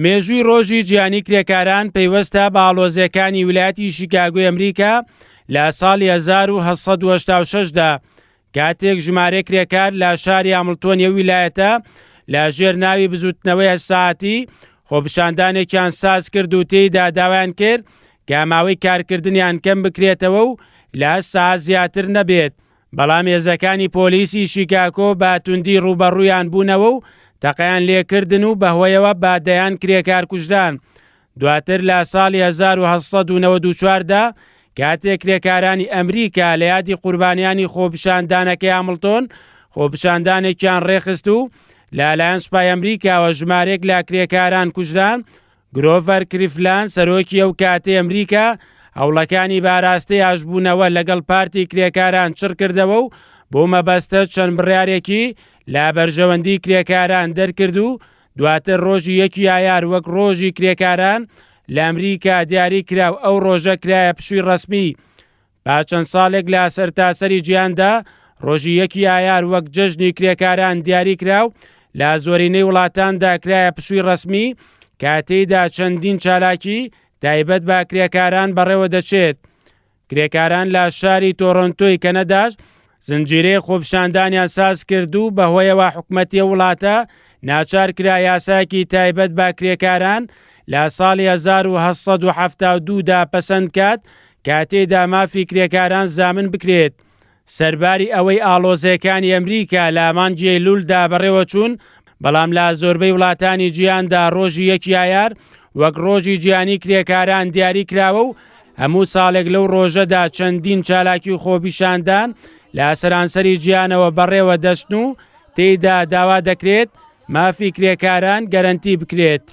مێژووی ڕۆژی جیهانی کرێکاران پەیوەستە بە ئاڵۆزیەکانی ویلایەتی شیکاگۆی ئەمریکا لە ساڵی 1986 دا کاتێک ژمارەیەک کرێکار لە شاری هامڵتۆنی ئەو ویلایەتە لە ژێر ناوی بزوتنەوەی هەشت سەعاتی خۆپیشاندانێکیان ساز کرد و تێیدا داوایان کرد کە ماوەی کارکردنیان کەم بکرێتەوە و لە هەشت سەعات زیاتر نەبێت بەڵام هێزەکانی پۆلیسی شیکاکۆ بە توندی ڕووبەڕوویان بوونەوە و تەقەیان لێکردن و بەهۆیەوە بە دەیان کرێکار کوژران. دواتر لە ساڵی 1894 دا کاتێک کرێکارانی ئەمریکا لە یادی قوربانیانی خۆپیشاندانەکەی هامڵتۆن خۆپیشاندانێکیان ڕێکخست و لەلایەن سوپای ئەمریکاوە ژمارەیەک لە کرێکاران کوژران، گرۆڤەر کریفلاند سەرۆکی ئەو کاتەی ئەمریکا هەوڵەکانی بە ئاراستەی ئاشتبوونەوە لەگەڵ پارتی کرێکاران چڕکردەوە و بۆ مەبەستە چەند بڕیارێکی لە بەرژەوەندی کرێکاران دەرکرد و دواتر ڕۆژی یەکی ئایار وەک ڕۆژی کرێکاران لە ئەمریکا دیاری کرا و ئەو ڕۆژە کرایە پشووی ڕەسمی. پاش چەند ساڵێک لە سەرتاسەری جیهاندا ڕۆژی یەکی ئایار وەک جەژنی کرێکاران دیاری کرا و لە زۆرینەی وڵاتاندا کرایە پشووی ڕەسمی کە تێیدا چەندین چالاکی تایبەت بە کرێکاران بەڕێوە دەچێت. کرێکاران لە شاری تۆرۆنتۆی کەنەداش زنجیرەی خۆپیشاندانیان ساز کرد و بەهۆیەوە حکومەتی ئەو وڵاتە ناچار کرا یاسایەکی تایبەت بە کرێکاران لە ساڵی 1872 دا پەسەند کات کە تێیدا مافی کرێکاران زامن بکرێت. سەرباری ئەوەی ئاڵۆزییەکانی ئەمریکا لە مانگی ئەیلولدا بەڕێوەچوون، بەڵام لە زۆربەی وڵاتانی جیهاندا ڕۆژی یەکی ئایار وەک ڕۆژی جیهانی کرێکاران دیاری کراوە و هەموو ساڵێک لەو ڕۆژەدا چەندین چالاکی و خۆپیشاندان لە سەرانسەری جیهانەوە بەڕێوە دەچن و تێیدا داوا دەکرێت مافی کرێکاران گەرەنتی بکرێت.